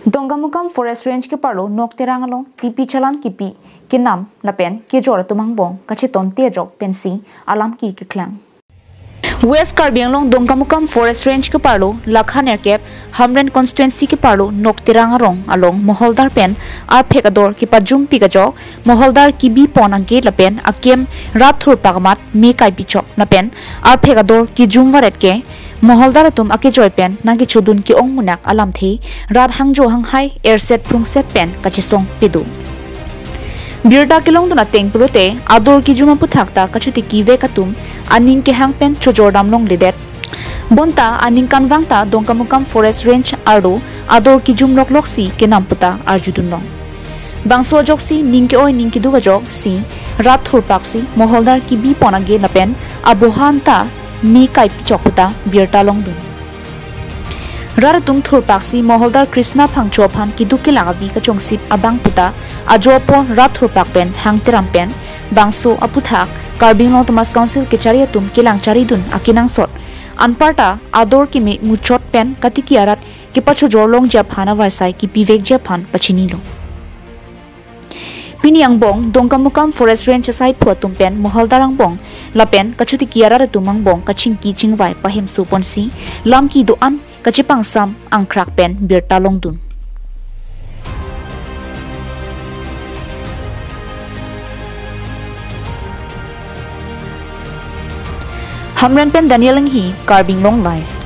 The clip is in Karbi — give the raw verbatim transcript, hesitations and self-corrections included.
Dongkamukam Forest Range keparlo Nokterang along T P chalan kipi kenam lapen kejor atum angbong kacheton te ajok pensi alam ki keklang. West Karbi Anglong Dongkamukam Forest Range keparlo lakhan erkep Hamren constituency keparlo Nokterang arong along moholdar pen arphek ador kepajumpi kajok moholdar kibi pon age lapen akem rat thurpak amat me kaipi chok lapen arphek ador kijum varet ke moholdar atum akejoi pen nangkechodun ke-ong munak alamthe rat hangjo hanghai erset prungset pen kachesong pedo. Birta kelongdun ateng pulote ador kijum aputhak ta kachotiki vek atum aning kehang pen chojor damlongledet. Bonta aningkanvang ta Dongkamukam Forest Range arlo ador kijum loklok si kenam puta arjudunlong. Bangso ajoksi ning ke-oi ning keduk ajoksi rat thurpak si moholdar kibi pon age lapen abohan ta me kaipi chok puta birta longdun. Rat atum thurpak si moholdar Krishna Phangcho aphan keduk kelang avi kachongsip abang puta ajo apor rat thurpak pen hang teram pen bangso aputhak Karbi Anglong Autonomous Council kechari atum kelang charidun akenangsot anparta ador keme muchot pen katiki arat kepachojor longji aphan avarsai kipivekji aphan pachinilo. Pini angbong Dongkamukam Forest Range asaiphu atum pen moholdar angbong lapen kachotiki arat atum angbong kachingki chingvai pahemso ponsi lam kedo-an kachepangsam angkrak pen birta longdun. Hamren pen Daniel Enghi, Karbi Anglong Live.